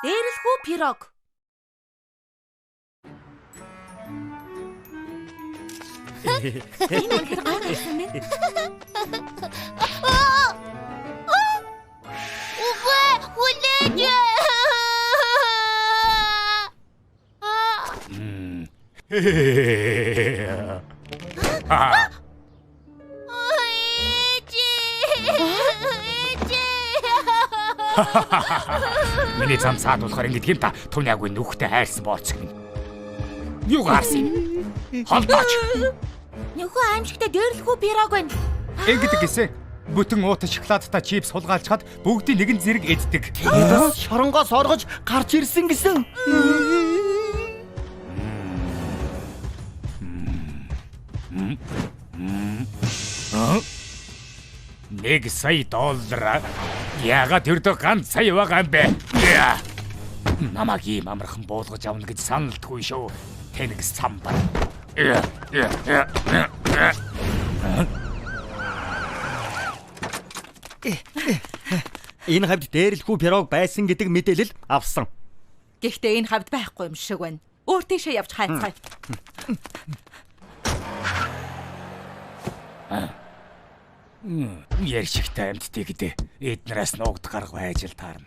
Дээрлэхүү пирог. Энэ үнэхээр гайхалтай юм. Үгүй, хүлээж. Миний зам саад болохоор ингэдэг юм та. Түүний нүхтэй хайрсан бооцог юм. Юу гарсан юм? Холдооч. Нөхөө аимшигтай дээрлэхүү пирог байна. Ингэдэг гэсэн. Бүтэн уута шоколадтай чипс хулгайлчхад бүгдийг нэгэн зэрэг эддэг. Тэгээд шоронгоос оргож гарч ирсэн гэсэн. Нэг сая доллар. Яагаад тэр дөө ганц сая байгаа юм бэ? Намайг ийм амархан буулгаж авна гэж саналдгүй шүү. Тэнэг самбар. Энэ хавьд дээрлэхүү пирог байсан гэдэг мэдээлэл авсан. Гэхдээ энэ хавьд байхгүй юм шиг байна. Өөр тийшээ явж хайцгаая. Яршигтай амьдтэй гэдэг. Эднээс нуугд гарга ажил таарна.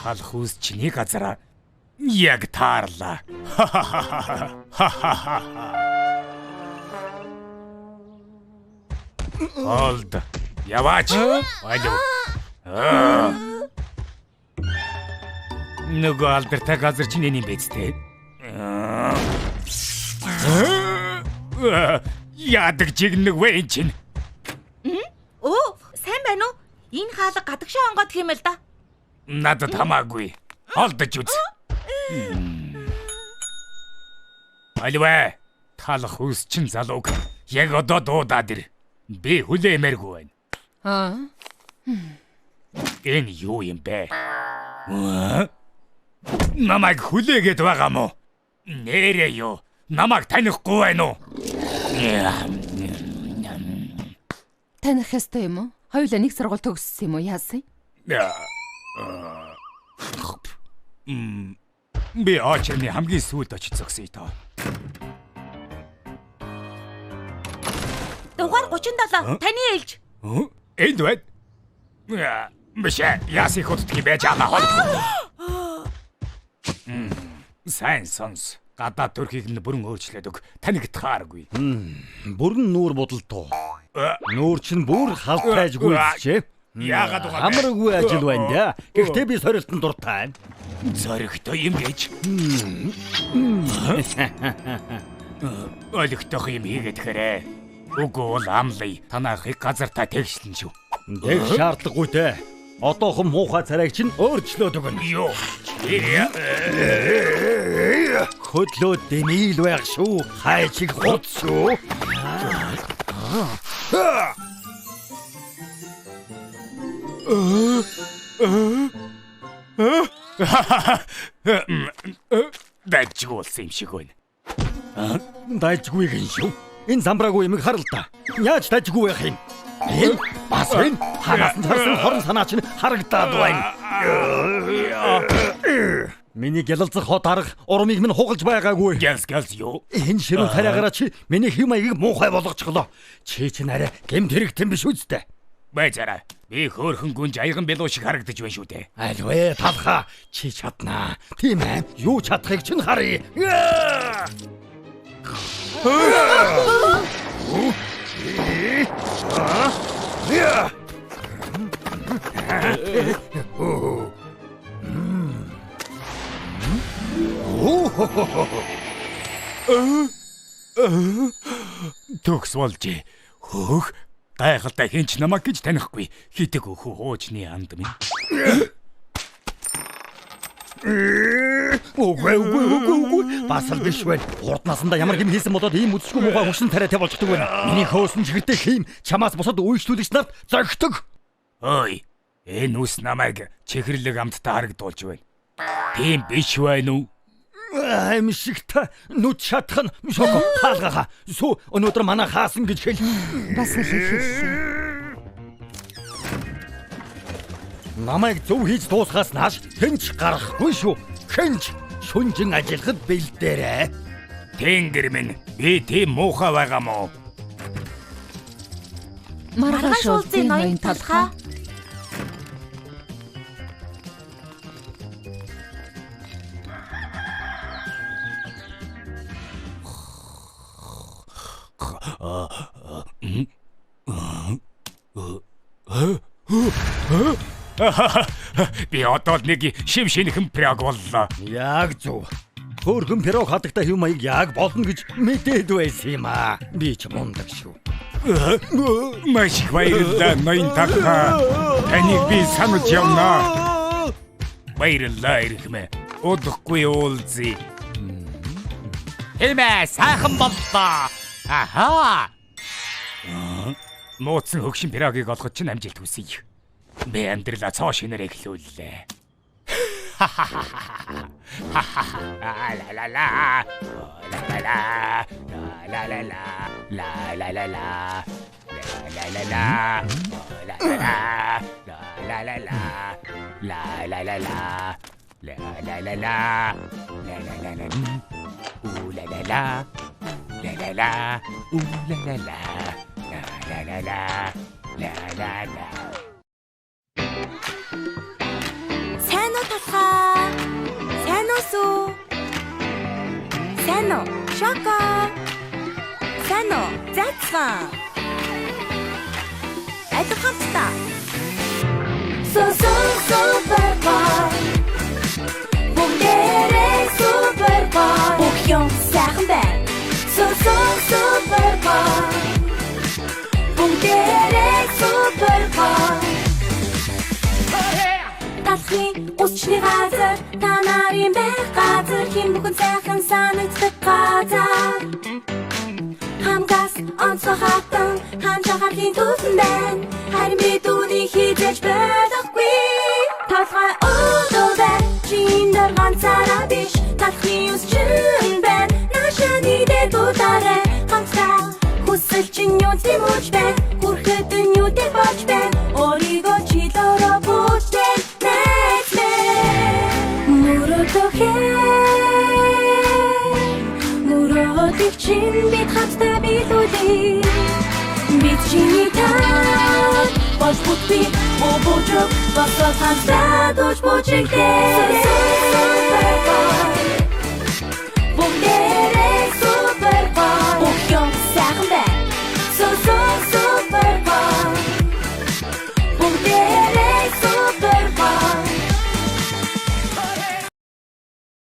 Талх үс чиний газараа яг таарлаа. Олд. Яваач. Алив. Нөгөө алдартай газар чинь энэ юм биз дээ. Яадаг жигнэг вэ энэ чинь? Оо, сайн байна уу? Энэ хаалга гадагшаа онгоод хэм л да. Надад хамаагүй. Олдож үз. Аливаа. Талах үс чин залууг яг одоо дуудаад ир. Би хүлээмээргүй байна. Аа. Энэ юу юм бэ? Намайг хүлээгээд байгаа мó? Нэрээ юу? Намайг танихгүй байна уу? Таних ёстой юм уу? Хоёулаа нэг сургууль төгссөн юм уу? Яасан? Би очирны хамгийн сүүлд очиж зогсъё доо. Дугаар 37 таны ээлж. Энд байна. Биш ээ, яасан их уддаг юм байж аа хол. Сайн сонс. Гадаад төрхийг нь бүрэн өөрчлөөд өг. Таныг тааргүй. Бүрэн нүүр будалтуу. Нүүр чинь бүр халтайж гүйцжээ. Яагаад угаа? Хамаргүй ажил байна да. Гэхдээ би сорилтон дуртай. Зоригтой юм гэж. Олигтойх юм хийгээд хэрээ. Үгүй бол амлая. Танахыг газартаа тэгшлэн шүү. Тэг шаардлагагүй те. Одоохон муухай царайг чинь өөрчлөөд өгнө. Юу? Хөдлөө дэмийл байх шүү. Хайчиг хуц шүү. Дайжгүй болсон юм шиг байна. Дайжгүй гин шүү. Энэ самбраагүй юмыг хар л та. Яаж дайжгүй байх юм? Энэ бас энэ хараас нь харсан хорон санаа чинь харагдаад байна. Миний гялалзах хот арга урмыг минь хугалж байгаагүй. Гялс гялс юу? Энэ ширүүн тариагараа чи миний хэв маягийг муухай болгочихлоо. Чи чинь арай гэмт хэрэгтэн биш үстэй. Байцаарай. Би хөөхөн гүнж аяган билүү шиг харагдаж байна шүү дээ. Альвэ талхаа чи чаднаа. Тийм ээ. Юу чадахыг чинь харъя. Төгс болжээ. Хөөх гайхалтай хинч намайг гэж танихгүй. Хитэг өхөө хуучны анд минь. Үгүй үгүй үгүй үгүй. Бас л биш байна. Урд насандаа ямар хэм хийсэн болоод ийм үдшгүй муухай хөшин тариатай болчихдог байна. Миний хөөсөн чихэртэй хийм чамаас бусад үйлчлүүлэгч нарт зохидог. Ой, энэ үс намайг чихэрлэг амттай харагдуулж байна. Тийм биш байна уу? Аимшигтай нүд шатах нь шоко хаалгаха. Сүү өнөөдөр манай хаасан гэж хэл. Бас л хэллээ. Намайг зөв хийж дуусгаас нааш хэн ч гарахгүй шүү. Хэн ч шүнжин ажиллахад бэлдээрэй. Тэнгэр минь би тийм муухай байгаа мó? Маргааш уулзъя ноён талхаа. Би одоо л нэг шив шинэхэн пирог боллоо. Яг зөв. Хөөрхөн пирог хадагтай хэв маяг яг болно гэж мэдээд байсан юм аа. Би ч мундаг шүү. Маш их баярлалаа ноён талхаа. Таныг би санаж явна. Баярлалаа эрхмээ. Удахгүй уулзъя. Хэмээ сайхан боллоо. Ахаа. Мууцсан хөгшин пирогийг олгож чинь амжилт хүсье. Би амьдралаа цоо шинээр эхлүүллээ. Ла ла ла. Ла ла ла. Ла ла ла. Ла ла ла ла. Ла ла ла. Ла ла ла. Ла ла ла. Ла ла ла ла. Ла ла ла ла. Ла ла ла ла. У ла ла ла. Ла ла ла. У ла ла ла. Ла ла ла ла. Ла ла ла. Сайн уу талхаа? Сайн уу сүү? Сайн уу? Шоко. Сайн уу? Зацсан. Аль хамтдаа. Су су супер гой. Бүгдээрээ супер гой. Бүх юм сайхан байна. Су су супер гой. Бүгдээрээ супер гой. Талхын усчны газар, та нарын байх газар, хэн бүхэн сайхан санагддаг газар. Хамгас онцгой хатан, хаан чахарлын төвсөн байна. Харин бид үүнийг хизээж ойлгохгүй. Талхай өөдөө байна, чи энэ дээр ганцаараа биш. Талхын ус чин байна, наашаа нэгдээ дуудаарай. Хамтдаа хүсэл чинь юу зэмүүлж байна, хүрэхэд нь юу дээр болж байна. Өөрийгөө чилөөрөө бүтээн найз мэн. Мөрөөдөхөө мөрөөдийг чинь бид хамтдаа биелүүлье. Бид чиний тал болж бүтбий, бубужиг босоод хамтдаа дууж бужигдээ.